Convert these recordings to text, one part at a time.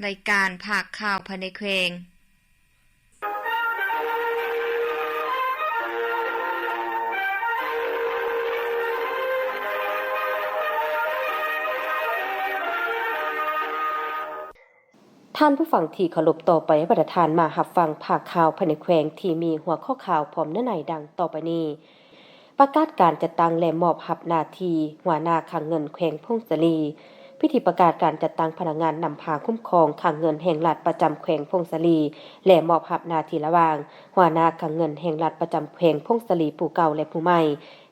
ລາຍການພາກຂ່າວພາຍໃນແຂວງ. ທ່ານຜູ້ຟັງທີ່ເຄົາລົບ, ຕໍ່ໄປໃຫ້ບັນດາທ່ານມາຮັບຟັງພາກຂ່າວພາຍໃນແຂວງທີ່ມີຫົວຂໍ້ຂ່າວພ້ອມເນື້ອໃນດັ່ງຕໍ່ໄປນີ້. ປະກາດການຈັດຕັ້ງ ແລະ ມອບຮັບໜ້າທີ່ຫົວໜ້າຄັງເງິນແຂວງຜົ້ງສາລີ. ພິທີປະກາດການຈັດຕັ້ງພະນັກງານນຳພາຄຸ້ມຄອງຄັງເງິນແຫ່ງລັດປະຈຳແຂວງຜົ້ງສາລີ ແລະ ມອບຮັບໜ້າທີ່ລະຫວ່າງຫົວໜ້າຄັງເງິນແຫ່ງລັດປະຈຳແຂວງຜົ້ງສາລີຜູ້ເກົ່າ ແລະ ຜູ້ໃໝ່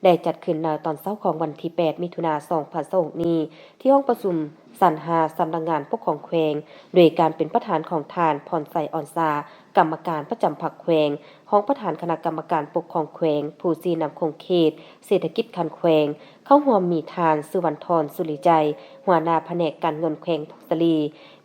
ໄດ້ຈັດຂຶ້ນໃນຕອນເຊົ້າຂອງວັນທີແປດ ມິຖຸນາ ສອງພັນຊາວຫົກນີ້ ທີ່ຫ້ອງປະຊຸມຊັ້ນຫ້າ ສຳນັກງານປົກຄອງແຂວງ ໂດຍການເປັນປະທານຂອງທ່ານ ພອນໄຊ ອອນຊາ ກຳມະການປະຈຳພັກແຂວງ, ຮອງປະທານຄະນະກຳມະການປົກຄອງແຂວງ, ຜູ້ຊີ້ນຳຂົງເຂດເສດຖະກິດຂັ້ນແຂວງ. ເຂົ້າຮ່ວມມີທ່ານ ສຸວັນທອນ ສຸລິໄຈ ຫົວໜ້າພະແນກການເງິນແຂວງຜົ້ງສາລີ,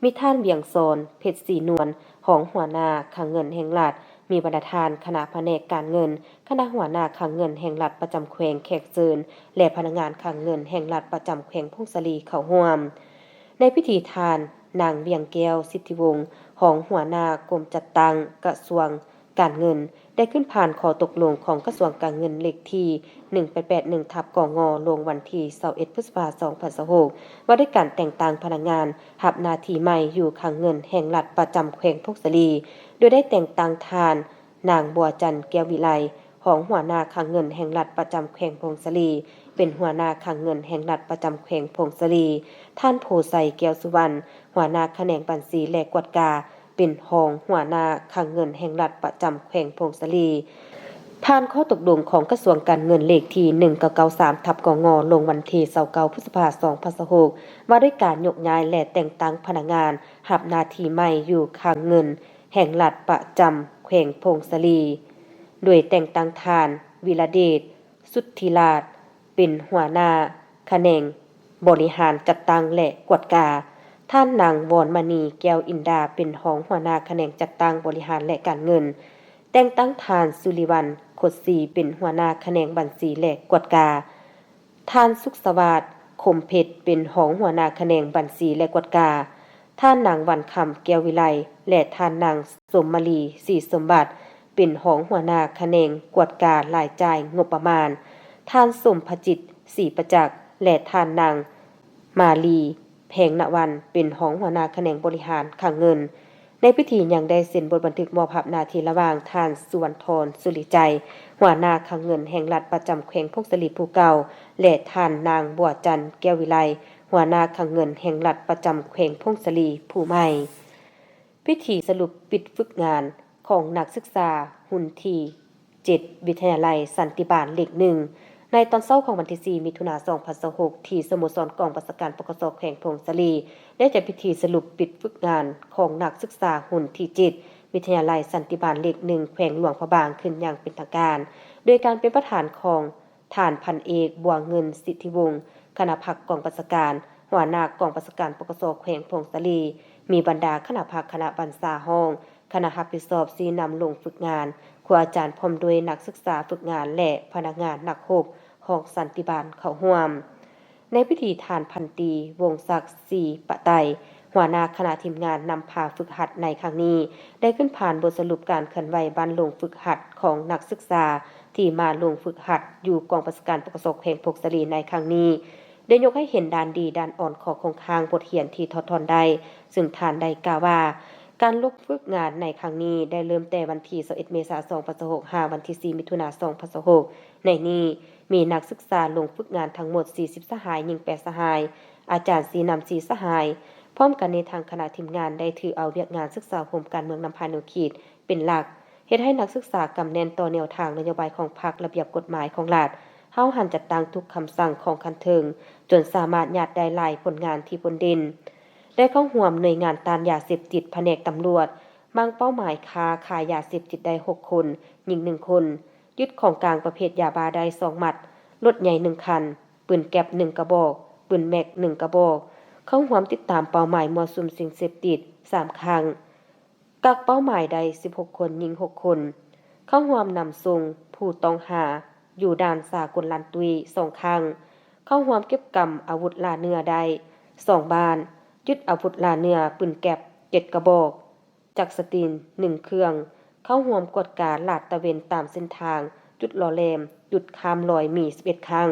ມີທ່ານ ວຽງສອນ ເພັດສີນວນ ຮອງຫົວໜ້າຄັງເງິນແຫ່ງລັດ, ມີບັນດາທ່ານຄະນະພະແນກການເງິນ, ຄະນະຫົວໜ້າຄັງເງິນແຫ່ງລັດປະຈຳແຂວງແຂກເຊີນ ແລະ ພະນັກງານຄັງເງິນແຫ່ງລັດປະຈຳແຂວງຜົ້ງສາລີເຂົ້າຮ່ວມ. ໃນພິທີ ທ່ານ ນາງ ວຽງແກ້ວ ສິດທິວົງ ຮອງຫົວໜ້າກົມຈັດຕັ້ງກະຊວງການເງິນ ໄດ້ຂຶ້ນຜ່ານຂໍ້ຕົກລົງຂອງກະຊວງການເງິນເລກທີໜຶ່ງແປດແປດໜຶ່ງ ທັບ ກງ ລົງວັນທີຊາວເອັດ ພຶດສະພາ ສອງພັນຊາວຫົກ ວ່າດ້ວຍການແຕ່ງຕັ້ງພະນັກງານຮັບໜ້າທີ່ໃໝ່ຢູ່ຄັງເງິນແຫ່ງລັດປະຈຳແຂວງຜົ້ງສາລີ, ໂດຍໄດ້ແຕ່ງຕັ້ງທ່ານ ນາງ ບົວຈັນ ແກ້ວວິໄລ ຮອງຫົວໜ້າຄັງເງິນແຫ່ງລັດປະຈຳແຂວງຜົ້ງສາລີ ເປັນຫົວໜ້າຄັງເງິນແຫ່ງລັດປະຈຳແຂວງຜົ້ງສາລີ, ທ່ານ ໂພໄຊ ແກ້ວສຸວັນ ຫົວໜ້າຂະແໜງບັນຊີ ແລະ ກວດກາ ເປັນຮອງຫົວໜ້າຄັງເງິນແຫ່ງລັດປະຈຳແຂວງຜົ້ງສາລີ. ຜ່ານຂໍ້ຕົກລົງຂອງກະຊວງການເງິນເລກທີໜຶ່ງເກົ້າເກົ້າສາມ ທັບ ກງ ລົງວັນທີຊາວເກົ້າ ພຶດສະພາ ສອງພັນຊາວຫົກ ວ່າດ້ວຍການຍົກຍ້າຍ ແລະ ແຕ່ງຕັ້ງພະນັກງານຮັບໜ້າທີ່ໃໝ່ຢູ່ຄັງເງິນ ແຫ່ງລັດປະຈຳແຂວງຜົ້ງສາລີ, ໂດຍແຕ່ງຕັ້ງທ່ານ ວິລະເດດ ສຸດທິລາດ ເປັນຫົວໜ້າຂະແໜງບໍລິຫານຈັດຕັ້ງ ແລະ ກວດກາ, ທ່ານນາງ ວອນມະນີ ແກ້ວອິນດາ ເປັນຮອງຫົວໜ້າຂະແໜງຈັດຕັ້ງບໍລິຫານ ແລະ ການເງິນ, ແຕ່ງຕັ້ງທ່ານ ສຸລິວັນ ຄົດສີ ເປັນຫົວໜ້າຂະແໜງບັນຊີ ແລະ ກວດກາ, ທ່ານ ສຸກສະຫວາດ ຄົມເພັດ ເປັນຮອງຫົວໜ້າຂະແໜງບັນຊີ ແລະ ກວດກາ, ທ່ານນາງ ວັນຄຳ ແກ້ວວິໄລ ແລະ ທ່ານນາງ ສົມມາລີ ສີສົມບັດ ເປັນຮອງຫົວໜ້າຂະແໜງກວດກາລາຍຈ່າຍງົບປະມານ, ທ່ານ ສົມພະຈິດ ສີປະຈັກ ແລະ ທ່ານນາງ ມາລີ ແພງນະວັນ ເປັນຮອງຫົວໜ້າຂະແໜງບໍລິຫານຄັງເງິນ. ໃນພິທີຍັງໄດ້ເຊັນບົດບັນທຶກມອບຮັບໜ້າທີ່ລະຫວ່າງທ່ານ ສຸວັນທອນ ສຸລິໄຈ ຫົວໜ້າຄັງເງິນແຫ່ງລັດປະຈຳແຂວງຜົ້ງສາລີຜູ້ເກົ່າ ແລະ ທ່ານນາງ ບົວຈັນ ແກ້ວວິໄລ ຫົວໜ້າຄັງເງິນແຫ່ງລັດປະຈຳແຂວງຜົ້ງສາລີຜູ້ໃໝ່. ພິທີສະຫຼຸບປິດຝຶກງານຂອງນັກສຶກສາຮຸ່ນທີເຈັດ ວິທະຍາໄລສັນຕິບານເລກໜຶ່ງ ໃນຕອນເຊົ້າຂອງວັນທີສີ່ ມິຖຸນາ ສອງພັນຊາວຫົກ ທີ່ສະໂມສອນກອງບັນຊາການ ປກສ ແຂວງຜົ້ງສາລີ ໄດ້ຈັດພິທີສະຫຼຸບປິດຝຶກງານຂອງນັກສຶກສາຮຸ່ນທີເຈັດ ວິທະຍາໄລສັນຕິບານເລກໜຶ່ງ ແຂວງຫຼວງພະບາງ ຂຶ້ນຢ່າງເປັນທາງການ ໂດຍການເປັນປະທານຂອງ ທ່ານພັນເອກ ບົວເງິນ ສິດທິວົງ ຄະນະພັກກອງບັນຊາການ ຫົວໜ້າກອງບັນຊາການ ປກສ ແຂວງຜົ້ງສາລີ, ມີບັນດາຄະນະພັກ, ຄະນະບັນຊາຫ້ອງ, ຄະນະຮັບຜິດຊອບຊີ້ນຳລົງຝຶກງານ, ຄູອາຈານ ພ້ອມດ້ວຍນັກສຶກສາຝຶກງານ ແລະ ພະນັກງານນັກຮົບຮອງສັນຕິບານເຂົ້າຮ່ວມ. ໃນພິທີ ທ່ານພັນຕີ ວົງສັກ ສີປະໄຕ ຫົວໜ້າຄະນະທີມງານນຳພາຝຶກຫັດໃນຄັ້ງນີ້ ໄດ້ຂຶ້ນຜ່ານບົດສະຫຼຸບການເຄື່ອນໄຫວບ້ານລົງຝຶກຫັດຂອງນັກສຶກສາ ທີ່ມາລົງຝຶກຫັດຢູ່ກອງບັນຊາການ ປກສ ແຂວງຜົ້ງສາລີໃນຄັ້ງນີ້ ໄດ້ຍົກໃຫ້ເຫັນດ້ານດີ, ດ້ານອ່ອນ, ຂໍ້ຄົງຄ້າງ, ບົດຮຽນທີ່ຖອດຖອນໄດ້, ເຊິ່ງທ່ານໄດ້ກ່າວວ່າ ການລົງຝຶກງານໃນຄັ້ງນີ້ໄດ້ເລີ່ມແຕ່ວັນທີຊາວເອັດ ເມສາ ສອງພັນຊາວຫົກ ຫາວັນທີສີ່ ມິຖຸນາ ສອງພັນຊາວຫົກ ໃນນີ້ມີນັກສຶກສາລົງຝຶກງານທັງໝົດສີ່ສິບສະຫາຍ, ຍິງແປດສະຫາຍ, ອາຈານຊີ້ນຳສີ່ສະຫາຍ. ພ້ອມກັນນີ້ ທາງຄະນະທີມງານໄດ້ຖືເອົາວຽກງານສຶກສາໂຮມການເມືອງນຳພາແນວຄິດ ເປັນຫຼັກ, ເຮັດໃຫ້ນັກສຶກສາກຳແໜ້ນຕໍ່ແນວທາງນະໂຍບາຍຂອງພັກ, ລະບຽບກົດໝາຍຂອງລັດ, ຫ້າວຫັນຈັດຕັ້ງທຸກຄຳສັ່ງຂອງຂັ້ນເທິງ, ຈົນສາມາດຍາດໄດ້ຫຼາຍຜົນງານທີ່ພົ້ນເດັ່ນ. ໄດ້ເຂົ້າຮ່ວມໜ່ວຍງານຕ້ານຢາເສບຕິດ ພະແນກຕຳຫຼວດ, ບາງເປົ້າໝາຍຄ້າຂາຍຢາເສບຕິດໄດ້ຫົກຄົນ, ຍິງໜຶ່ງຄົນ, ຍຶດຂອງກາງປະເພດຢາບ້າໄດ້ສອງມັດ, ລົດໃຫຍ່ໜຶ່ງຄັນ, ປືນແກັບໜຶ່ງກະບອກ, ປືນແມັກໜຶ່ງກະບອກ. ເຂົ້າຮ່ວມຕິດຕາມເປົ້າໝາຍມົ້ວສຸມສິ່ງເສບຕິດສາມຄັ້ງ. ກັກເປົ້າໝາຍໄດ້ສິບຫົກຄົນ, ຍິງຫົກຄົນ. ເຂົ້າຮ່ວມນຳສົ່ງຜູ້ຕ້ອງຫາຢູ່ດ່ານສາກົນລານຕຸ້ຍສອງຄັ້ງ. ເຂົ້າຮ່ວມເກັບກຳອາວຸດລ່າເນື້ອໄດ້ສອງບ້ານ, ຍຶດອາວຸດລ່າເນື້ອປືນແກັບ ເຈັດກະບອກ, ຈັກສະຕີນໜຶ່ງເຄື່ອງ, ເຂົ້າຮ່ວມກວດກາລາດຕະເວນຕາມເສັ້ນທາງ, ຈຸດຫຼໍ່ແຫຼມ, ຈຸດຂ້າມລອຍມີສິບເອັດຄັ້ງ,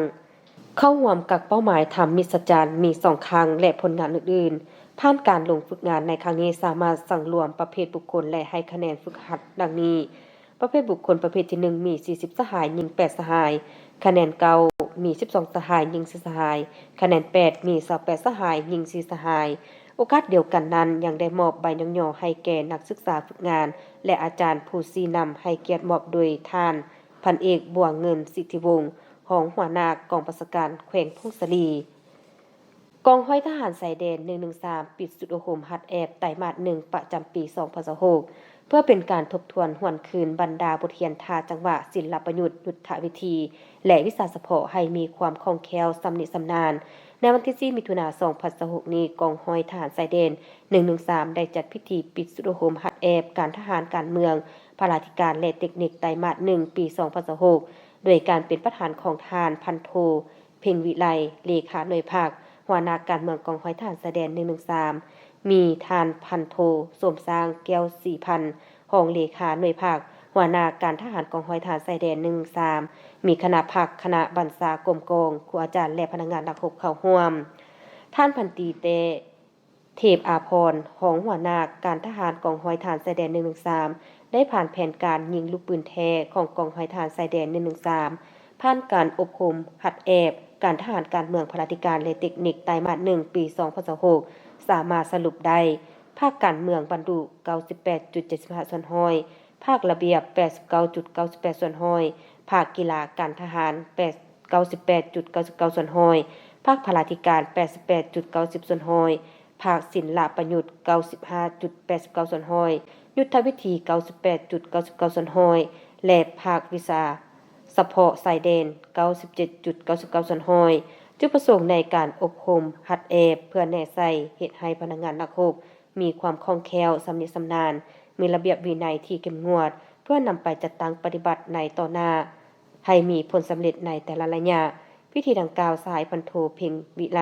ເຂົ້າຮ່ວມກັກເປົ້າໝາຍທຳມິດສະຈັນມີສອງຄັ້ງ ແລະ ຜົນງານອື່ນໆ. ຜ່ານການລົງຝຶກງານໃນຄັ້ງນີ້ ສາມາດສັງລວມປະເພດບຸກຄົນ ແລະ ໃຫ້ຄະແນນຝຶກຫັດດັ່ງນີ້: ປະເພດບຸກຄົນປະເພດທີໜຶ່ງ ມີສີ່ສິບສະຫາຍ, ຍິງແປດສະຫາຍ, ຄະແນນເກົ້າ ມີສິບສອງສະຫາຍ, ຍິງສີ່ສະຫາຍ, ຄະແນນແປດ ມີຊາວແປດສະຫາຍ, ຍິງສີ່ສະຫາຍ. ໂອກາດດຽວກັນນັ້ນ ຍັງໄດ້ມອບໃບຍ້ອງຍໍໃຫ້ແກ່ນັກສຶກສາຝຶກງານ ແລະ ອາຈານຜູ້ຊີ້ນຳ ໃຫ້ກຽດມອບໂດຍທ່ານ ພັນເອກ ບົວເງິນ ສິດທິວົງ ຮອງຫົວໜ້າກອງບັນຊາການແຂວງຜົ້ງສາລີ. ກອງຮ້ອຍທະຫານຊາຍແດນ ໜຶ່ງໜຶ່ງສາມ ປິດຊຸດອົບຮົມຫັດແອບໄຕມາດໜຶ່ງ ປະຈຳປີ ສອງພັນຊາວຫົກ ເພື່ອເປັນການທົບທວນຫວນຄືນບັນດາບົດຮຽນທ່າຈັງຫວະ, ສິນລະປະຍຸດ, ຍຸດທະວິທີ ແລະ ວິຊາສະເພາະໃຫ້ມີຄວາມຄ່ອງແຄ້ວຊຳນິຊຳນານ. ໃນວັນທີສີ່ ມິຖຸນາ ສອງພັນຊາວຫົກນີ້, ກອງຮ້ອຍທະຫານຊາຍແດນ ໜຶ່ງໜຶ່ງສາມ ໄດ້ຈັດພິທີປິດຊຸດອົບຮົມຫັດແອບການທະຫານ, ການເມືອງ, ພະລາທິການ ແລະ ເຕັກນິກໄຕມາດໜຶ່ງ ປີ ສອງພັນຊາວຫົກ ໂດຍການເປັນປະທານຂອງທ່ານ ພັນໂທ ເພັງວິໄລ ເລຂາໜ່ວຍພັກ, ຫົວໜ້າການເມືອງກອງຮ້ອຍທະຫານຊາຍແດນ ໜຶ່ງໜຶ່ງສາມ ມີທ່ານ ພັນໂທ ສົມຊ້າງ ແກ້ວສີພັນ ຮອງເລຂາໜ່ວຍພັກ, ຫົວໜ້າການທະຫານກອງຮ້ອຍທະຫານຊາຍແດນ ໜຶ່ງໜຶ່ງສາມ ມີຄະນະພັກ, ຄະນະບັນຊາກົມກອງ, ຄູອາຈານ ແລະ ພະນັກງານນັກຮົບເຂົ້າຮ່ວມ. ທ່ານ ພັນຕີ ແຕ້ ເທບອາພອນ ຮອງຫົວໜ້າການທະຫານກອງຮ້ອຍທະຫານຊາຍແດນ ໜຶ່ງໜຶ່ງສາມ ໄດ້ຜ່ານແຜນການຍິງລູກປືນແທ້ຂອງກອງຮ້ອຍທະຫານຊາຍແດນ ໜຶ່ງໜຶ່ງສາມ ຜ່ານການອົບຮົມຫັດແອບການທະຫານການເມືອງ ພະລາທິການ ແລະ ເຕັກນິກໄຕມາດໜຶ່ງ ປີ ສອງພັນຊາວຫົກ ສາມາດສະຫຼຸບໄດ້ ພາກການເມືອງບັນລຸ ເກົ້າສິບແປດຈຸດເຈັດສິບຫ້າສ່ວນຮ້ອຍ, ພາກລະບຽບ ແປດສິບເກົ້າຈຸດເກົ້າສິບແປດສ່ວນຮ້ອຍ, ພາກກິລາການທະຫານ ແປດ ເກົ້າສິບແປດຈຸດເກົ້າສິບເກົ້າສ່ວນຮ້ອຍ, ພາກພະລາທິການ ແປດສິບແປດຈຸດເກົ້າສິບສ່ວນຮ້ອຍ, ພາກສິນລະປະຍຸດ ເກົ້າສິບຫ້າຈຸດແປດສິບເກົ້າສ່ວນຮ້ອຍ, ຍຸດທະວິທີ ເກົ້າສິບແປດຈຸດເກົ້າສິບເກົ້າສ່ວນຮ້ອຍ ແລະ ພາກວິຊາສະເພາະຊາຍແດນ ເກົ້າສິບເຈັດຈຸດເກົ້າສິບເກົ້າສ່ວນຮ້ອຍ. ຈຸດປະສົງໃນການອົບຮົມຫັດແອບ ເພື່ອແນໃສ່ເຮັດໃຫ້ພະນັກງານນັກຮົບ ມີຄວາມຄ່ອງແຄ້ວ, ຊຳນິຊຳນານ, ມີລະບຽບວິໄນທີ່ເຂັ້ມງວດ ເພື່ອນຳໄປຈັດຕັ້ງປະຕິບັດໃນຕໍ່ໜ້າ ໃຫ້ມີຜົນສຳເລັດໃນແຕ່ລະໄລຍະ. ພິທີດັ່ງກ່າວ, ສະຫາຍ ພັນໂທ ເພັງວິໄລ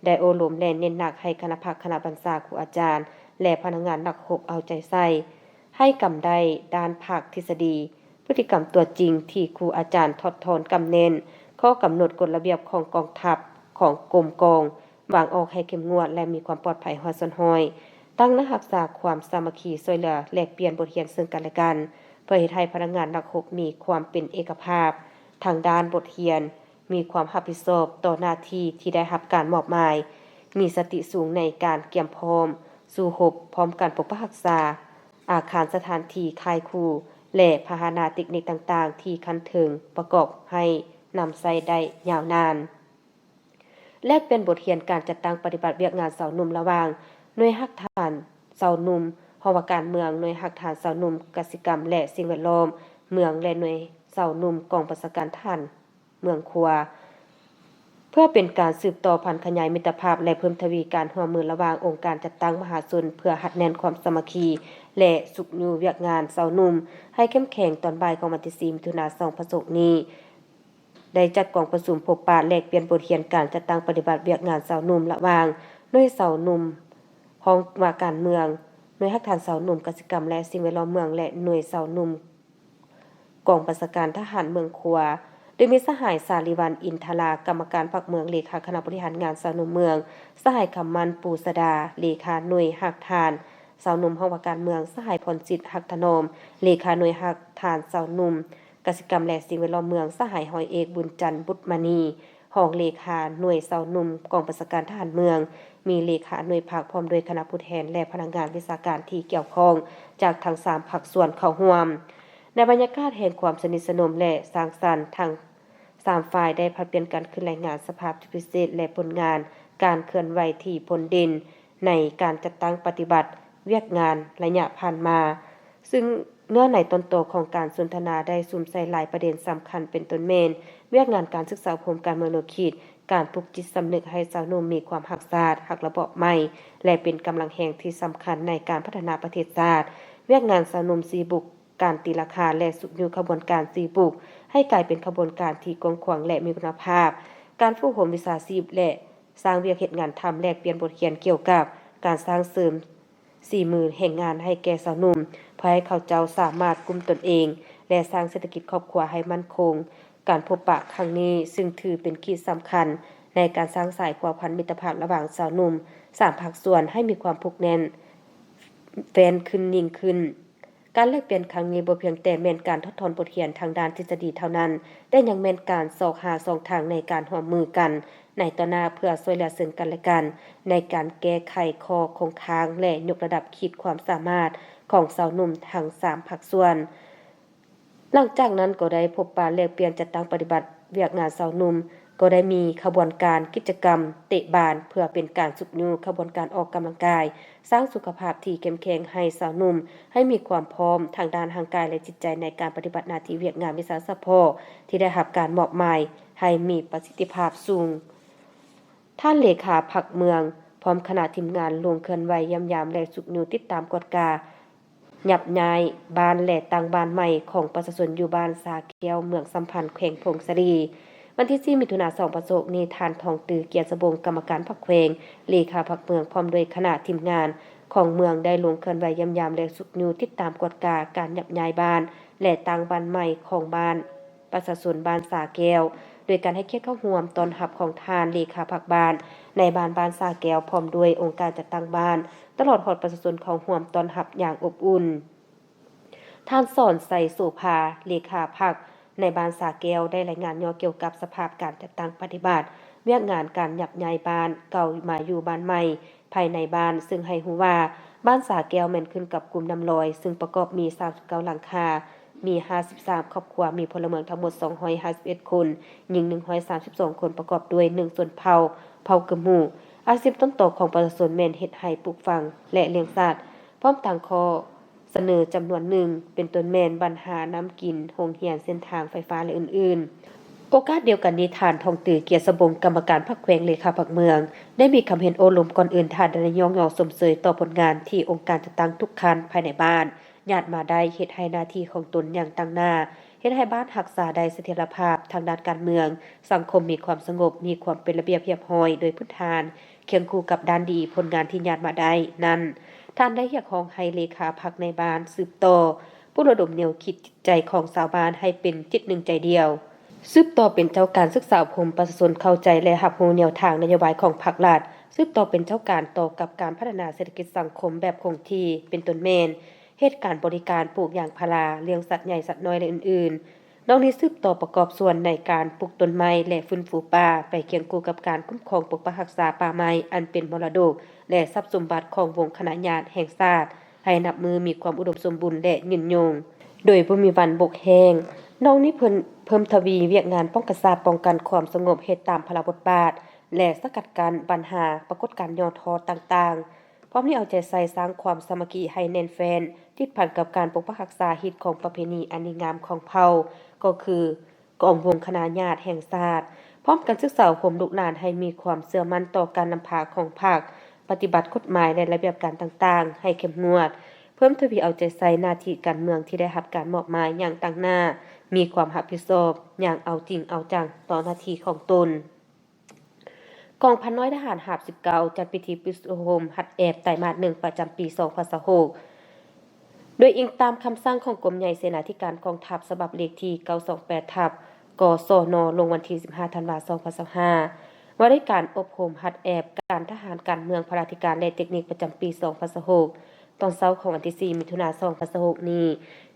ໄດ້ໂອ້ລົມ ແລະ ເນັ້ນໜັກໃຫ້ຄະນະພັກ, ຄະນະບັນຊາ, ຄູອາຈານ ແລະ ພະນັກງານນັກຮົບເອົາໃຈໃສ່ ໃຫ້ກຳໄດ້ດ້ານພາກທິດສະດີ, ພຶດຕິກຳຕົວຈິງທີ່ຄູອາຈານຖອດຖອນກຳແໜ້ນ, ຂໍ້ກຳນົດກົດລະບຽບຂອງກອງທັບ, ຂອງກົມກອງ, ວາງອອກໃຫ້ເຂັ້ມງວດ ແລະ ມີຄວາມປອດໄພຮ້ອຍສ່ວນຮ້ອຍ, ຕັ້ງໜ້າຮັກສາຄວາມສາມັກຄີ, ຊ່ວຍເຫຼືອແລກປ່ຽນບົດຮຽນເຊິ່ງກັນແລະກັນ ເພື່ອເຮັດໃຫ້ພະນັກງານນັກຮົບມີຄວາມເປັນເອກະພາບທາງດ້ານບົດຮຽນ, ມີຄວາມຮັບຜິດຊອບຕໍ່ໜ້າທີ່ທີ່ໄດ້ຮັບການມອບໝາຍ, ມີສະຕິສູງໃນການກຽມພ້ອມສູ້ຮົບ, ພ້ອມກັນປົກປັກຮັກສາອາຄານ, ສະຖານທີ່, ຄ້າຍຄູ່ ແລະ ພາຫະນະເຕັກນິກຕ່າງໆທີ່ຂັ້ນເທິງປະກອບໃຫ້ນຳໃຊ້ໄດ້ຍາວນານ. ແລກປ່ຽນບົດຮຽນການຈັດຕັ້ງປະຕິບັດວຽກງານຊາວໜຸ່ມ ລະຫວ່າງໜ່ວຍຮາກຖານຊາວໜຸ່ມ ຫ້ອງວ່າການເມືອງ, ໜ່ວຍຮາກຖານຊາວໜຸ່ມກະສິກຳ ແລະ ສິ່ງແວດລ້ອມເມືອງ ແລະ ໜ່ວຍຊາວໜຸ່ມກອງບັນຊາການທະຫານເມືອງຄົວ ເພື່ອເປັນການສືບຕໍ່ຜັນຂະຫຍາຍມິດຕະພາບ ແລະ ເພີ່ມທະວີການຮ່ວມມືລະຫວ່າງອົງການຈັດຕັ້ງມະຫາຊົນ ເພື່ອຮັດແໜ້ນຄວາມສາມັກຄີ ແລະ ຊຸກຍູ້ວຽກງານຊາວໜຸ່ມໃຫ້ເຂັ້ມແຂງ. ຕອນບ່າຍຂອງວັນທີສີ່ ມິຖຸນາ ສອງພັນຊາວຫົກນີ້ ໄດ້ຈັດກອງປະຊຸມພົບປະແລກປ່ຽນບົດຮຽນການຈັດຕັ້ງປະຕິບັດວຽກງານຊາວໜຸ່ມ ລະຫວ່າງໜ່ວຍຊາວໜຸ່ມຫ້ອງວ່າການເມືອງ, ໜ່ວຍຮາກຖານຊາວໜຸ່ມກະສິກຳ ແລະ ສິ່ງແວດລ້ອມເມືອງ ແລະ ໜ່ວຍຊາວໜຸ່ມກອງບັນຊາການທະຫານເມືອງຄົວ, ໂດຍມີສະຫາຍ ສາລີວັນ ອິນທະລາ ກຳມະການພັກເມືອງ, ເລຂາຄະນະບໍລິຫານງານຊາວໜຸ່ມເມືອງ, ສະຫາຍ ຄຳໝັ້ນ ປູສະດາ ເລຂາໜ່ວຍຮາກຖານຊາວໜຸ່ມຫ້ອງວ່າການເມືອງ, ສະຫາຍ ພອນຈິດ ຮັກຖະໜອມ ເລຂາໜ່ວຍຮາກຖານຊາວໜຸ່ມ ກະສິກຳ ແລະ ສິ່ງແວດລ້ອມເມືອງ, ສະຫາຍ ຮ້ອຍເອກ ບຸນຈັນ ບຸດມະນີ ຮອງເລຂາໜ່ວຍຊາວໜຸ່ມກອງບັນຊາການທະຫານເມືອງ, ມີເລຂາໜ່ວຍພັກ ພ້ອມດ້ວຍຄະນະຜູ້ແທນ ແລະ ພະນັກງານວິຊາການທີ່ກ່ຽວຂ້ອງຈາກທັງສາມພາກສ່ວນເຂົ້າຮ່ວມ. ໃນບັນຍາກາດແຫ່ງຄວາມສະໜິດສະໜົມ ແລະ ສ້າງສັນ, ທັງສາມຝ່າຍໄດ້ຜັດປ່ຽນກັນຂຶ້ນລາຍງານສະພາບຈຸດພິເສດ ແລະ ຜົນງານການເຄື່ອນໄຫວທີ່ພົ້ນເດັ່ນໃນການຈັດຕັ້ງປະຕິບັດວຽກງານໄລຍະຜ່ານມາ. ຊຶ່ງເນື້ອໃນຕອນໂຕຂອງການສົນທະນາໄດ້ສຸມໃສ່ຫຼາຍປະເດັນສຳຄັນ ເປັນຕົ້ນແມ່ນ ວຽກງານການສຶກສາອົບຮົມການເມືອງແນວຄິດ, ການປຸກຈິດສຳນຶກໃຫ້ຊາວໜຸ່ມມີຄວາມຮັກຊາດ, ຮັກລະບອບໃໝ່ ແລະ ເປັນກຳລັງແຮງທີ່ສຳຄັນໃນການພັດທະນາປະເທດຊາດ, ວຽກງານຊາວໜຸ່ມສີ່ບຸກ, ການຕີລາຄາ ແລະ ຊຸກຍູ້ຂະບວນການສີ່ບຸກ ໃຫ້ກາຍເປັນຂະບວນການທີ່ກວ້າງຂວາງ ແລະ ມີຄຸນນະພາບ, ການຝຶກອົບຮົມວິຊາຊີບ ແລະ ສ້າງວຽກເຮັດງານທຳ, ແລກປ່ຽນບົດຮຽນກ່ຽວກັບການສ້າງເສີມ ສີມືແຮງງານໃຫ້ແກ່ຊາວໜຸ່ມ ເພື່ອໃຫ້ເຂົາເຈົ້າສາມາດກຸ້ມຕົນເອງ ແລະ ສ້າງເສດຖະກິດຄອບຄົວໃຫ້ໝັ້ນຄົງ. ການພົບປະຄັ້ງນີ້ ຊຶ່ງຖືເປັນຂີດສຳຄັນໃນການສ້າງສາຍພົວພັນມິດຕະພາບລະຫວ່າງຊາວໜຸ່ມສາມພາກສ່ວນໃຫ້ມີຄວາມຜູກແໜ້ນແຟ້ນຂຶ້ນຍິ່ງຂຶ້ນ. ການແລກປ່ຽນຄັ້ງນີ້ບໍ່ພຽງແຕ່ແມ່ນການຖອດຖອນບົດຮຽນທາງດ້ານທິດສະດີເທົ່ານັ້ນ, ແຕ່ຍັງແມ່ນການຊອກຫາຊ່ອງທາງໃນການຮ່ວມມືກັນໃນຕໍ່ໜ້າ ເພື່ອຊ່ວຍເຫຼືອເຊິ່ງກັນແລະກັນໃນການແກ້ໄຂຂໍ້ຄົງຄ້າງ ແລະ ຍົກລະດັບຂີດຄວາມສາມາດຂອງຊາວໜຸ່ມທັງສາມພາກສ່ວນ. ຫຼັງຈາກນັ້ນກໍໄດ້ພົບປະແລກປ່ຽນຈັດຕັ້ງປະຕິບັດວຽກງານຊາວໜຸ່ມ, ກໍໄດ້ມີຂະບວນການກິດຈະກຳເຕະບານ ເພື່ອເປັນການຊຸກຍູ້ຂະບວນການອອກກຳລັງກາຍ, ສ້າງສຸຂະພາບທີ່ເຂັ້ມແຂງໃຫ້ຊາວໜຸ່ມ ໃຫ້ມີຄວາມພ້ອມທາງດ້ານຮ່າງກາຍ ແລະ ຈິດໃຈໃນການປະຕິບັດໜ້າທີ່ວຽກງານວິຊາສະເພາະທີ່ໄດ້ຮັບການມອບໝາຍໃຫ້ມີປະສິດທິພາບສູງ. ທ່ານເລຂາພັກເມືອງ ພ້ອມຄະນະທີມງານລົງເຄື່ອນໄຫວຢ້ຽມຢາມ ແລະ ຊຸກຍູ້ຕິດຕາມກວດກາ ຍັບຍ້າຍບ້ານ ແລະ ຕັ້ງບ້ານໃໝ່ຂອງປະຊາຊົນຢູ່ບ້ານສາແກ້ວ ເມືອງສຳພັນ ແຂວງຜົ້ງສາລີ. ວັນທີສີ່ ມິຖຸນາ ສອງພັນຊາວຫົກນີ້, ທ່ານ ທອງຕື້ ກຽດສະວົງ ກຳມະການພັກແຂວງ, ເລຂາພັກເມືອງ ພ້ອມດ້ວຍຄະນະທີມງານຂອງເມືອງ ໄດ້ລົງເຄື່ອນໄຫວຢ້ຽມຢາມ ແລະ ຊຸກຍູ້ຕິດຕາມກວດກາການຍັບຍ້າຍບ້ານ ແລະ ຕັ້ງບ້ານໃໝ່ຂອງບ້ານ ປະຊາຊົນບ້ານສາແກ້ວ, ໂດຍການໃຫ້ກຽດເຂົ້າຮ່ວມຕ້ອນຮັບຂອງທ່ານເລຂາພັກບ້ານໃນບ້ານ ບ້ານສາແກ້ວ ພ້ອມດ້ວຍອົງການຈັດຕັ້ງບ້ານ, ຕະຫຼອດຮອດປະຊາຊົນເຂົ້າຮ່ວມຕ້ອນຮັບຢ່າງອົບອຸ່ນ. ທ່ານ ສອນໄຊ ໂສພາ ເລຂາພັກໃນບ້ານສາແກ້ວ ໄດ້ລາຍງານຫຍໍ້ກ່ຽວກັບສະພາບການຈັດຕັ້ງປະຕິບັດວຽກງານການຍັບຍ້າຍບ້ານເກົ່າມາຢູ່ບ້ານໃໝ່ພາຍໃນບ້ານ, ຊຶ່ງໃຫ້ຮູ້ວ່າ ບ້ານສາແກ້ວແມ່ນຂຶ້ນກັບກຸ່ມນ້ຳລອຍ, ຊຶ່ງປະກອບມີ ສາມສິບເກົ້າ ຫຼັງຄາ, ມີ ຫ້າສິບສາມ ຄອບຄົວ, ມີພົນລະເມືອງທັງໝົດ ສອງຮ້ອຍຫ້າສິບເອັດ ຄົນ, ຍິງ ໜຶ່ງຮ້ອຍສາມສິບສອງ ຄົນ, ປະກອບດ້ວຍ ໜຶ່ງ ຊົນເຜົ່າ, ເຜົ່າກຶມໝູ. ອາຊີບຕົ້ນຕໍຂອງປະຊາຊົນແມ່ນເຮັດໄຮ່ປູກຝັງ ແລະ ລ້ຽງສັດ, ພ້ອມຕັ້ງຂໍ້ສະເໜີຈຳນວນໜຶ່ງ ເປັນຕົ້ນແມ່ນບັນຫານ້ຳກິນ, ໂຮງຮຽນ, ເສັ້ນທາງໄຟຟ້າ ແລະ ອື່ນໆ. ໂອກາດດຽວກັນນີ້, ທ່ານ ທອງຕື້ ກຽດສະວົງ ກຳມະການພັກແຂວງ, ເລຂາພັກເມືອງ ໄດ້ມີຄຳເຫັນໂອ້ລົມ. ກ່ອນອື່ນ, ທ່ານໄດ້ຍ້ອງຍໍຊົມເຊີຍຕໍ່ຜົນງານທີ່ອົງການຈັດຕັ້ງທຸກຂັ້ນພາຍໃນບ້ານ ຍາດມາໄດ້ເຮັດໃຫ້ໜ້າທີ່ຂອງຕົນຢ່າງຕັ້ງໜ້າ, ເຮັດໃຫ້ບ້ານຮັກສາໄດ້ສະຖຽນລະພາບທາງດ້ານການເມືອງ, ສັງຄົມມີຄວາມສະຫງົບ, ມີຄວາມເປັນລະບຽບຮຽບຮ້ອຍໂດຍພື້ນຖານ, ຄຽງຄູ່ກັບດ້ານດີຜົນງານທີ່ຍາດມາໄດ້ນັ້ນ, ທ່ານໄດ້ຮຽກຮ້ອງໃຫ້ເລຂາພັກໃນບ້ານສືບຕໍ່ປຸກລະດົມແນວຄິດຈິດໃຈຂອງຊາວບ້ານໃຫ້ເປັນຈິດໜຶ່ງໃຈດຽວ, ສືບຕໍ່ເປັນເຈົ້າການສຶກສາອົບຮົມປະຊາຊົນເຂົ້າໃຈ ແລະ ຮັບຮູ້ແນວທາງນະໂຍບາຍຂອງພັກລັດ, ສືບຕໍ່ເປັນເຈົ້າການຕໍ່ກັບການພັດທະນາເສດຖະກິດສັງຄົມແບບຄົງທີ່, ເປັນຕົ້ນແມ່ນ ເຮັດການບໍລິການ, ປູກຢາງພາລາ, ລ້ຽງສັດໃຫຍ່ສັດນ້ອຍ ແລະ ອື່ນໆ. ນອກນີ້ສືບຕໍ່ປະກອບສ່ວນໃນການປູກຕົ້ນໄມ້ ແລະ ຟື້ນຟູປ່າ, ໄປຄຽງຄູ່ກັບການຄຸ້ມຄອງປົກປັກຮັກສາປ່າໄມ້ ອັນເປັນມໍລະດົກ ແລະ ຊັບສົມບັດຂອງວົງຄະນະຍາດແຫ່ງຊາດ ໃຫ້ນັບມື້ມີຄວາມອຸດົມສົມບູນ ແລະ ຍືນຍົງ ໂດຍບໍ່ມີວັນບົກແຫ້ງ. ນອກນີ້ເພິ່ນເພີ່ມທະວີວຽກງານປ້ອງກັນຊາດ, ປ້ອງກັນຄວາມສະຫງົບ, ເຮັດຕາມພາລະບົດບາດ ແລະ ສະກັດກັ້ນບັນຫາປາກົດການຫຍໍ້ທໍ້ຕ່າງໆ. ພ້ອມນີ້ເອົາໃຈໃສ່ສ້າງຄວາມສາມັກຄີໃຫ້ແໜ້ນແຟ້ນ, ຕິດພັນກັບການປົກປັກຮັກສາຮີດຄອງປະເພນີອັນດີງາມຂອງເຜົ່າ, ກໍຄືກອງວົງຄະນະຍາດແຫ່ງຊາດ, ພ້ອມກັນສຶກສາອົບຮົມລູກຫຼານໃຫ້ມີຄວາມເຊື່ອໝັ້ນຕໍ່ການນຳພາຂອງພັກ, ປະຕິບັດກົດໝາຍ ແລະ ລະບຽບການຕ່າງໆໃຫ້ເຂັ້ມງວດ, ເພີ່ມທະວີເອົາໃຈໃສ່ໜ້າທີ່ການເມືອງທີ່ໄດ້ຮັບການມອບໝາຍຢ່າງຕັ້ງໜ້າ, ມີຄວາມຮັບຜິດຊອບຢ່າງເອົາຈິງເອົາຈັງຕໍ່ໜ້າທີ່ຂອງຕົນ. ກອງພັນນ້ອຍທະຫານຫາບສິບເກົ້າ ຈັດພິທີປິດຝຶກອົບຮົມຫັດແອບໄຕມາດໜຶ່ງ ປະຈຳປີສອງພັນຊາວຫົກ ໂດຍອີງຕາມຄຳສັ່ງຂອງກົມໃຫຍ່ເສນາທິການກອງທັບ ສະບັບເລກທີເກົ້າສອງແປດ ທັບ ກສນ ລົງວັນທີສິບຫ້າ ທັນວາ ສອງພັນຊາວຫ້າ ວ່າດ້ວຍການອົບຮົມຫັດແອບການທະຫານ, ການເມືອງ, ພະລາທິການ ແລະ ເຕັກນິກ ປະຈຳປີສອງພັນຊາວຫົກ ຕອນເຊົ້າຂອງວັນທີສີ່ ມິຖຸນາ ສອງພັນຊາວຫົກນີ້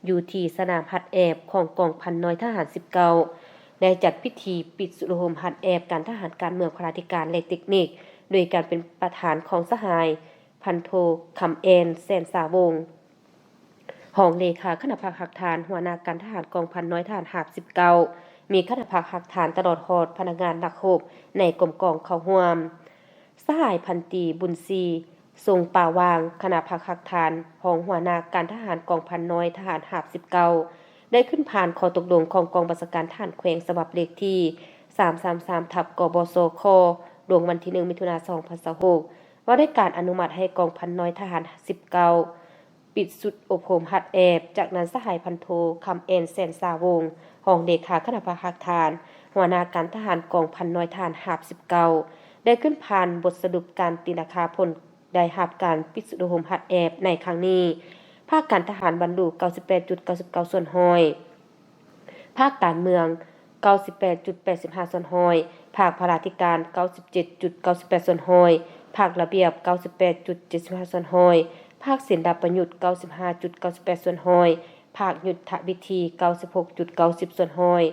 ຢູ່ທີ່ສະໜາມຫັດແອບຂອງກອງພັນນ້ອຍທະຫານສິບເກົ້າ ໄດ້ຈັດພິທີປິດຝຶກອົບຮົມຫັດແອບການທະຫານ, ການເມືອງ, ພະລາທິການ ແລະ ເຕັກນິກ ໂດຍການເປັນປະທານຂອງສະຫາຍ ພັນໂທ ຄຳແອນ ແສນສາວົງ ຮອງເລຂາຄະນະພັກຮາກຖານ, ຫົວໜ້າການທະຫານກອງພັນນ້ອຍທະຫານຫາບສິບເກົ້າ ມີຄະນະພັກຮາກຖານຕະຫຼອດຮອດພະນັກງານນັກຮົບໃນກົມກອງເຂົ້າຮ່ວມ. ສະຫາຍພັນຕີ ບຸນສີ ຊົງປາຫວ່າງ ຄະນະພັກຮາກຖານ, ຮອງຫົວໜ້າການທະຫານກອງພັນນ້ອຍທະຫານຫາບສິບເກົ້າ ໄດ້ຂຶ້ນຜ່ານຂໍ້ຕົກລົງຂອງກອງບັນຊາການທະຫານແຂວງ ສະບັບເລກທີສາມສາມສາມ ທັບ ກບສຄ ລົງວັນທີໜຶ່ງ ມິຖຸນາ ສອງພັນຊາວຫົກ ວ່າດ້ວຍການອະນຸມັດໃຫ້ກອງພັນນ້ອຍທະຫານສິບເກົ້າ ປິດຊຸດອົບຮົມຫັດແອບ. ຈາກນັ້ນ ສະຫາຍພັນໂທ ຄຳແອນ ແສນສາວົງ ຮອງເລຂາຄະນະພັກຮາກຖານ, ຫົວໜ້າການທະຫານກອງພັນນ້ອຍທະຫານຫາບສິບເກົ້າ ໄດ້ຂຶ້ນຜ່ານບົດສະຫຼຸບການຕີລາຄາຜົນ ໄດ້ຮັບການປິດຊຸກໂຮມຮັດແອບໃນຄັ້ງນີ້. ພາກການທະຫານບັນລຸ ເກົ້າສິບແປດຈຸດເກົ້າສິບເກົ້າສ່ວນຮ້ອຍ, ພາກການເມືອງ ເກົ້າສິບແປດຈຸດແປດສິບຫ້າສ່ວນຮ້ອຍ, ພາກພະລາທິການ ເກົ້າສິບເຈັດຈຸດເກົ້າສິບແປດສ່ວນຮ້ອຍ, ພາກລະບຽບ ເກົ້າສິບແປດຈຸດເຈັດສິບຫ້າສ່ວນຮ້ອຍ, ພາກສິນລະປະຍຸດ ເກົ້າສິບຫ້າຈຸດເກົ້າສິບແປດສ່ວນຮ້ອຍ, ພາກຍຸດທະວິທີ ເກົ້າສິບຫົກຈຸດເກົ້າສິບສ່ວນຮ້ອຍ.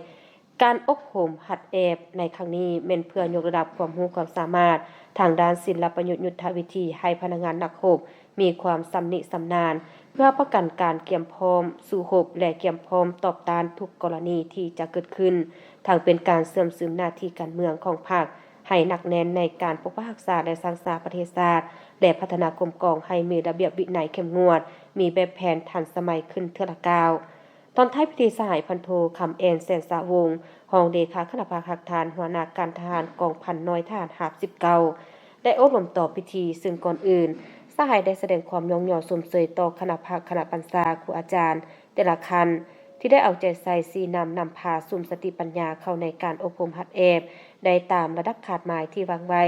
ການອົບຮົມຫັດແອບໃນຄັ້ງນີ້ ແມ່ນເພື່ອຍົກລະດັບຄວາມຮູ້ຄວາມສາມາດທາງດ້ານສິນລະປະຍຸດຍຸດທະວິທີ ໃຫ້ພະນັກງານນັກຮົບມີຄວາມຊຳນິຊຳນານ ເພື່ອປະກັນການກຽມພ້ອມສູ້ຮົບ ແລະ ກຽມພ້ອມຕອບຕ້ານທຸກກໍລະນີທີ່ຈະເກີດຂຶ້ນ, ທັງເປັນການເຊື່ອມຊຶມໜ້າທີ່ການເມືອງຂອງພັກໃຫ້ໜັກແໜ້ນໃນການປົກປັກຮັກສາ ແລະ ສ້າງສາປະເທດຊາດ ແລະ ພັດທະນາກົມກອງໃຫ້ມີລະບຽບວິໄນເຂັ້ມງວດ, ມີແບບແຜນທັນສະໄໝຂຶ້ນເທື່ອລະກ້າວ. ຕອນທ້າຍພິທີ ສະຫາຍພັນໂທ ຄຳແອນ ແສນສະວົງ ຮອງເລຂາຄະນະພັກຮາກຖານ ຫົວໜ້າການທະຫານກອງພັນນ້ອຍທະຫານຮາບສິບເກົ້າ ໄດ້ໂອ້ລົມຕໍ່ພິທີ, ເຊິ່ງກ່ອນອື່ນ ສະຫາຍໄດ້ສະແດງຄວາມຍ້ອງຍໍຊົມເຊີຍຕໍ່ຄະນະພັກຄະນະບັນຊາ ຄູອາຈານແຕ່ລະຂັ້ນ ທີ່ໄດ້ເອົາໃຈໃສ່ຊີ້ນຳນຳພາສຸມສະຕິປັນຍາເຂົ້າໃນການອົບຮົມຫັດແອບ ໄດ້ຕາມລະດັບຄາດໝາຍທີ່ວາງໄວ້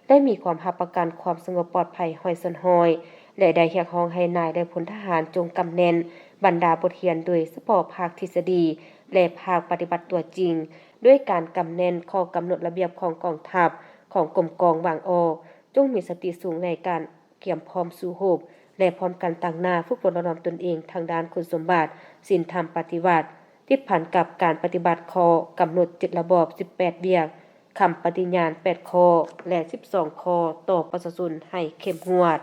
ໄດ້ມີຄວາມຮັບປະກັນຄວາມສະຫງົບປອດໄພຮ້ອຍສ່ວນຮ້ອຍ ແລະ ໄດ້ຮຽກຮ້ອງໃຫ້ນາຍ ແລະ ພົນທະຫານຈົ່ງກຳແໜ້ນບັນດາບົດຮຽນ ໂດຍສະເພາະພາກທິດສະດີ ແລະ ພາກປະຕິບັດຕົວຈິງ ດ້ວຍການກຳແໜ້ນຂໍ້ກຳນົດລະບຽບຂອງກອງທັບ, ຂອງກົມກອງວາງອອກ, ຈົ່ງມີສະຕິສູງໃນການກຽມພ້ອມສູ້ຮົບ ແລະ ພ້ອມກັນຕາງໜ້າຝຶກຝົນຫຼໍ່ຫຼອມຕົນເອງທາງດ້ານຄຸນສົມບັດ, ສິນທຳປະຕິວັດ, ຕິດພັນກັບການປະຕິບັດຂໍ້ກຳນົດເຈັດລະບອບ ສິບແປດວຽກ, ຄຳປະຕິຍານແປດຂໍ້ ແລະ ສິບສອງຂໍ້ຕໍ່ປະຊາຊົນໃຫ້ເຂັ້ມງວດ.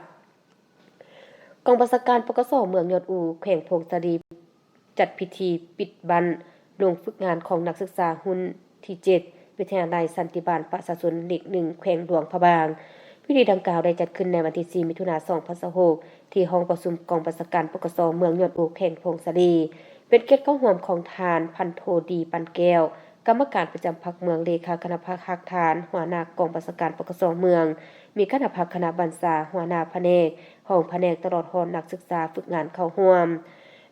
ກອງບັນຊາການ ປກສ ເມືອງຍອດອູ ແຂວງຜົ້ງສາລີ ຈັດພິທີປິດບັ້ນລົງຝຶກງານຂອງນັກສຶກສາຮຸ່ນທີເຈັດ ວິທະຍາໄລສັນຕິບານປະຊາຊົນເລກໜຶ່ງ ແຂວງຫຼວງພະບາງ. ພິທີດັ່ງກ່າວໄດ້ຈັດຂຶ້ນໃນວັນທີສີ່ ມິຖຸນາ ສອງພັນຊາວຫົກ ທີ່ຫ້ອງປະຊຸມກອງບັນຊາການ ປກສ ເມືອງຍອດອູ ແຂວງຜົ້ງສາລີ, ເປັນກຽດເຂົ້າຮ່ວມຂອງທ່ານ ພັນໂທ ດີ ປັນແກ້ວ ກຳມະການປະຈຳພັກເມືອງ, ເລຂາຄະນະພັກຮາກຖານ, ຫົວໜ້າກອງບັນຊາການ ປກສ ເມືອງ, ມີຄະນະພັກຄະນະບັນຊາ, ຫົວໜ້າພະແນກ, ຮອງພະແນກ ຕະຫຼອດຮອດນັກສຶກສາຝຶກງານເຂົ້າຮ່ວມ.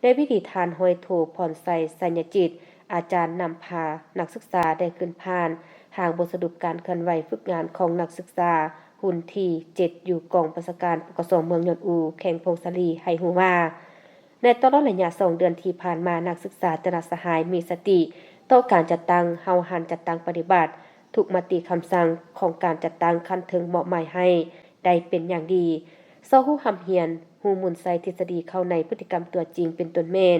ໃນພິທີ ທ່ານ ຮ້ອຍໂທ ພອນໄຊ ໄຊຍະຈິດ ອາຈານນຳພານັກສຶກສາໄດ້ຂຶ້ນຜ່ານຮ່າງບົດສະຫຼຸບການເຄື່ອນໄຫວຝຶກງານຂອງນັກສຶກສາຮຸ່ນທີເຈັດ ຢູ່ກອງບັນຊາການ ປກສ ເມືອງຍອດອູ ແຂວງຜົ້ງສາລີ ໃຫ້ຮູ້ວ່າ ໃນຕະຫຼອດໄລຍະສອງເດືອນທີ່ຜ່ານມາ, ນັກສຶກສາແຕ່ລະສະຫາຍມີສະຕິຕໍ່ການຈັດຕັ້ງ, ຫ້າວຫັນຈັດຕັ້ງປະຕິບັດທຸກມະຕິຄຳສັ່ງຂອງການຈັດຕັ້ງຂັ້ນເທິງມອບໝາຍໃຫ້ໄດ້ເປັນຢ່າງດີ, ຊອກຮູ້ຮ່ຳຮຽນ, ຮູ້ໝູນໃສ່ທິດສະດີເຂົ້າໃນພຶດຕິກຳຕົວຈິງ ເປັນຕົ້ນແມ່ນ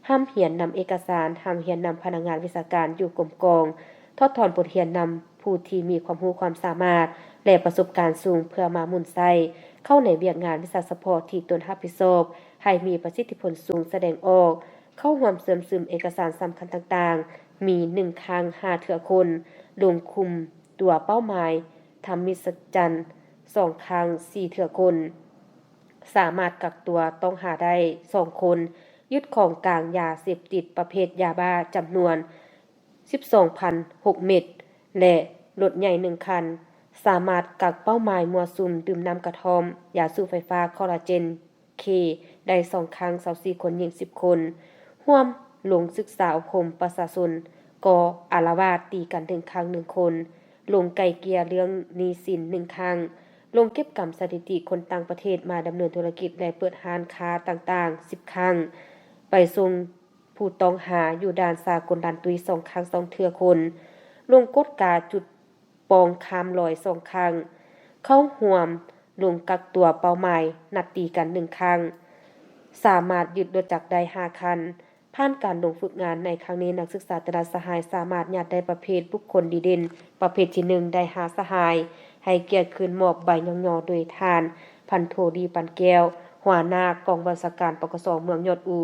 ຮ່ຳຮຽນນຳເອກະສານ, ຮ່ຳຮຽນນຳພະນັກງານວິຊາການຢູ່ກົມກອງ, ຖອດຖອນບົດຮຽນນຳຜູ້ທີ່ມີຄວາມຮູ້ຄວາມສາມາດ ແລະ ປະສົບການສູງ ເພື່ອມາໝູນໃສ່ເຂົ້າໃນວຽກງານວິຊາສະເພາະທີ່ຕົນຮັບຜິດຊອບ ໃຫ້ມີປະສິດທິຜົນສູງ, ສະແດງອອກ, ເຂົ້າຮ່ວມເຊື່ອມຊຶມເອກະສານສຳຄັນຕ່າງໆ ມີໜຶ່ງຄັ້ງຫ້າເທື່ອຄົນ, ລົງຄຸມຕົວເປົ້າໝາຍທຳມິດສະຈັນສອງຄັ້ງສີ່ເທື່ອຄົນ, ສາມາດກັກຕົວຕ້ອງຫາໄດ້ສອງຄົນ, ຍຶດຂອງກາງຢາເສບຕິດປະເພດຢາບ້າຈຳນວນ ສິບສອງພັນຫົກເມັດ ແລະ ລົດໃຫຍ່ໜຶ່ງຄັນ, ສາມາດກັກເປົ້າໝາຍມົ້ວສຸມດື່ມນ້ຳກະທ່ອມ, ຢາສູບໄຟຟ້າ, ຄໍລາເຈນ, ເຄ ໄດ້ສອງຄັ້ງ ຊາວສີ່ຄົນ, ຍິງສິບຄົນ, ຮ່ວມລົງສຶກສາອົບຮົມປະຊາຊົນ, ກໍ່ອາລະວາດຕີກັນໜຶ່ງຄັ້ງໜຶ່ງຄົນ, ລົງໄກ່ເກ່ຍເລື່ອງໜີ້ສິນໜຶ່ງຄັ້ງ, ລົງເກັບກຳສະຖິຕິຄົນຕ່າງປະເທດມາດຳເນີນທຸລະກິດ ແລະ ເປີດຮ້ານຄ້າຕ່າງໆສິບຄັ້ງ, ໄປສົ່ງ ຜູ້ຕ້ອງຫາຢູ່ດ່ານສາກົນລານຕຸ້ຍສອງຄັ້ງສອງເທື່ອຄົນ, ລົງກວດກາຈຸດປ່ອງຂ້າມລອຍສອງຄັ້ງ, ເຂົ້າຮ່ວມລົງກັກຕົວເປົ້າໝາຍນັດຕີກັນໜຶ່ງຄັ້ງ, ສາມາດຍຶດລົດຈັກໄດ້ຫ້າຄັນ. ຜ່ານການລົງຝຶກງານໃນຄັ້ງນີ້, ນັກສຶກສາແຕ່ລະສະຫາຍສາມາດຍາດໄດ້ປະເພດບຸກຄົນດີເດັ່ນ ປະເພດທີໜຶ່ງ ໄດ້ຫ້າສະຫາຍ, ໃຫ້ກຽດຂຶ້ນມອບໃບຍ້ອງຍໍໂດຍທ່ານ ພັນໂທ ດີ ປັນແກ້ວ ຫົວໜ້າກອງບັນຊາການ ປກສ ເມືອງຍອດອູ.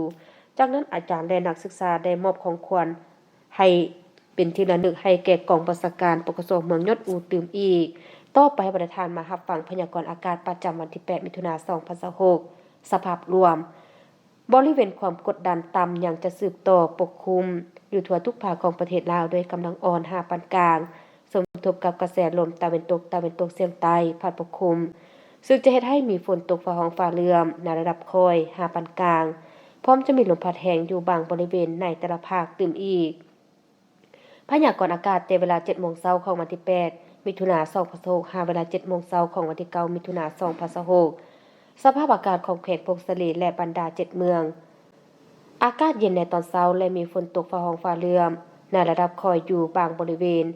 ຈາກນັ້ນອາຈານ ແລະ ນັກສຶກສາໄດ້ມອບຂອງຂວັນໃຫ້ເປັນທີ່ລະນຶກໃຫ້ແກ່ກອງບັນຊາການ ປກສ ເມືອງຍອດອູຕື່ມອີກ. ຕໍ່ໄປໃຫ້ບັນດາທ່ານມາຮັບຟັງພະຍາກອນອາກາດປະຈຳວັນທີແປດ ມິຖຸນາ ສອງພັນຊາວຫົກ ສະພາບລວມ. ບໍລິເວນຄວາມກົດດັນຕ່ຳຍັງຈະສືບຕໍ່ປົກຄຸມຢູ່ທົ່ວທຸກພາກຂອງປະເທດລາວ ດ້ວຍກຳລັງອ່ອນຫາປານກາງ. ສົມທົບກັບກະແສລົມຕາເວັນຕົກ, ຕາເວັນຕົກສຽງໃຕ້ພັດປົກຄຸມ, ຊຶ່ງຈະເຮັດໃຫ້ມີຝົນຕົກຟ້າຮ້ອງຟ້າເຫຼື້ອມໃນລະດັບຄ່ອຍຫາປານກາງ, ພ້ອມຈະມີລົມພັດແຮງຢູ່ບາງບໍລິເວນໃນແຕ່ລະພາກຕື່ມອີກ. ພະຍາກອນອາກາດແຕ່ເວລາເຈັດໂມງເຊົ້າຂອງວັນທີແປດ ມິ ມິຖຸນາ ສອງພັນຊາວຫົກ ຫາເວລາ ເຈັດໂມງເຊົ້າຂອງວັນທີ ເກົ້າ ມິຖຸນາ ສອງພັນຊາວຫົກ. ສະພາບອາກາດຂອງແຂວງຜົ້ງສາລີ ແລະ ບັນດາ ເຈັດ ເມືອງ. ອາກາດເຢັນໃນຕອນເຊົ້າ ແລະ ມີຝົນຕົກຟ້າຮ້ອງຟ້າເຫຼື້ອມ ໃນລະດັບຄ່ອຍຢູ່ບາງບໍລິເວນ.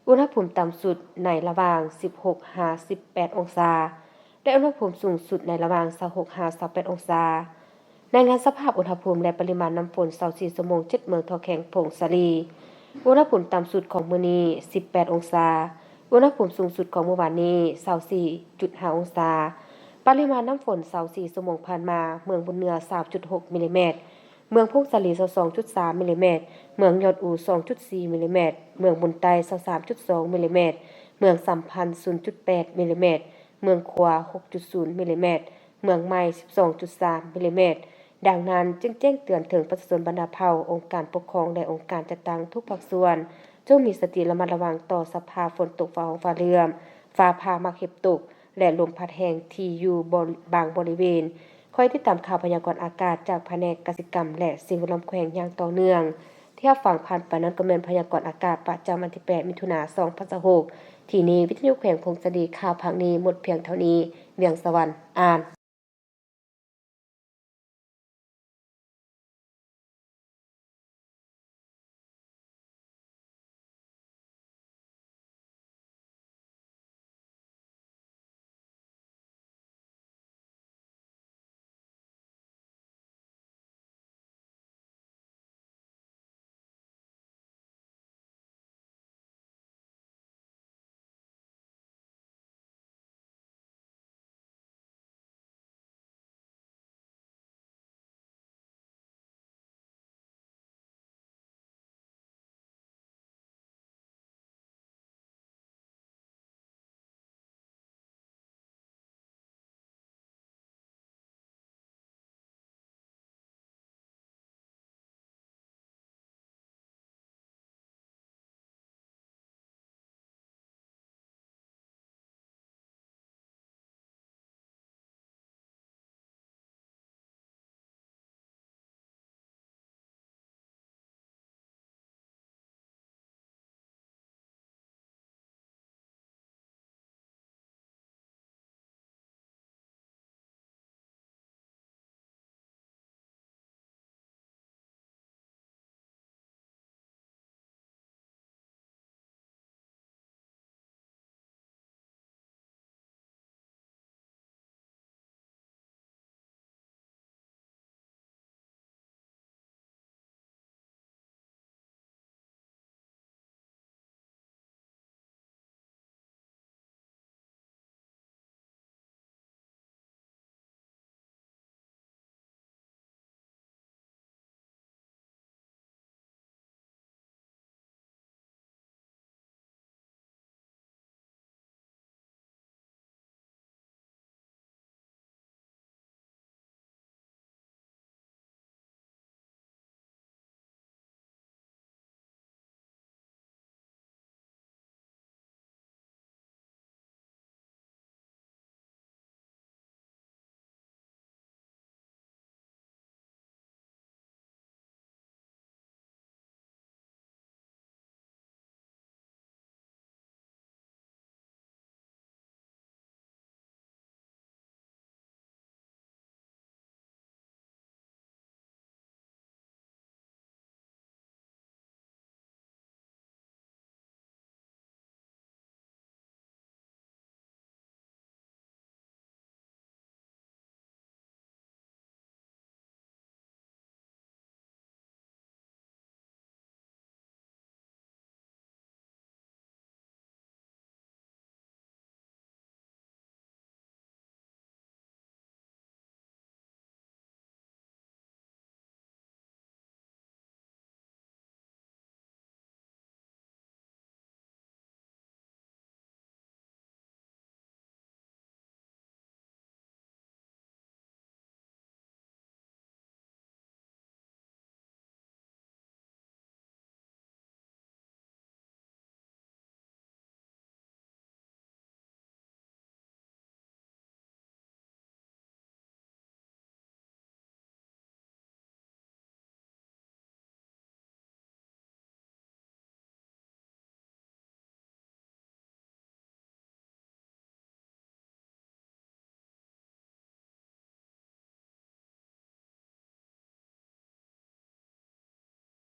ອຸນຫະພູມຕ່ຳສຸດໃນລະຫວ່າງ ສິບຫົກ ຫາ ສິບແປດ ອົງສາ ແລະ ອຸນຫະພູມສູງສຸດໃນລະຫວ່າງ ຊາວຫົກ ຫາ ຊາວແປດ ອົງສາ. ລາຍງານສະພາບອຸນຫະພູມ ແລະ ປະລິມານນ້ຳຝົນ ຊາວສີ່ ຊົ່ວໂມງ ເຈັດ ເມືອງທົ່ວແຂວງຜົ້ງສາລີ. ອຸນຫະພູມຕ່ຳສຸດຂອງມື້ນີ້ ສິບແປດ ອົງສາ, ອຸນຫະພູມສູງສຸດຂອງມື້ວານນີ້ ຊາວສີ່ຈຸດຫ້າ ອົງສາ. ປະລິມານນ້ຳຝົນ ຊາວສີ່ ຊົ່ວໂມງຜ່ານມາ, ເມືອງບຸນເໜືອ ຊາວຈຸດຫົກ ມິລລີແມັດ, ເມືອງຜົ້ງສາລີ ຊາວສອງຈຸດສາ ມິລລີແມັດ, ເມືອງຍອດອູ ສອງຈຸດສີ່ ມິລລີແມັດ, ເມືອງບຸນໃຕ້ ຊາວສາມຈຸດສອງ ມິລລີແມັດ, ເມືອງສຳພັນ ສູນຈຸດແປດ ມິລລີແມັດ, ເມືອງຂວາ ຫົກຈຸດສູນ ມິລລີແມັດ, ເມືອງໃໝ່ ສິບສອງຈຸດສາມ ມິລລີແມັດ. ດັ່ງນັ້ນ, ຈຶ່ງແຈ້ງເຕືອນເຖິງປະຊາຊົນບັນດາເຜົ່າ, ອົງການປົກຄອງ ແລະ ອົງການຈັດຕັ້ງທຸກພາກສ່ວນ, ຈົ່ງມີສະຕິລະມັດລະວັງຕໍ່ສະພາບຝົນຕົກຟ້າຮ້ອງຟ້າເຫຼື້ອມ, ຟ້າຜ່າໝາກເຫັບຕົກ ແລະ ລົມພັດແຮງທີ່ຢູ່ບໍ- ບາງບໍລິເວນ. ຄອຍຕິດຕາມຂ່າວພະຍາກອນອາກາດຈາກພະແນກກະສິກຳ ແລະ ສິ່ງແວດລ້ອມແຂວງຢ່າງຕໍ່ເນື່ອງ. ທີ່ຮັບຟັງຜ່ານໄປນັ້ນກໍແມ່ນພະຍາກອນອາກາດປະຈຳວັນທີ ແປດ ມິຖຸນາ ສອງພັນຊາວຫົກ. ທີ່ນີ້ ວິທະຍຸແຂວງຜົ້ງສາລີ, ຂ່າວພາກນີ້ໝົດພຽງເທົ່ານີ້. ວຽງສະຫວັນ ອ່ານ.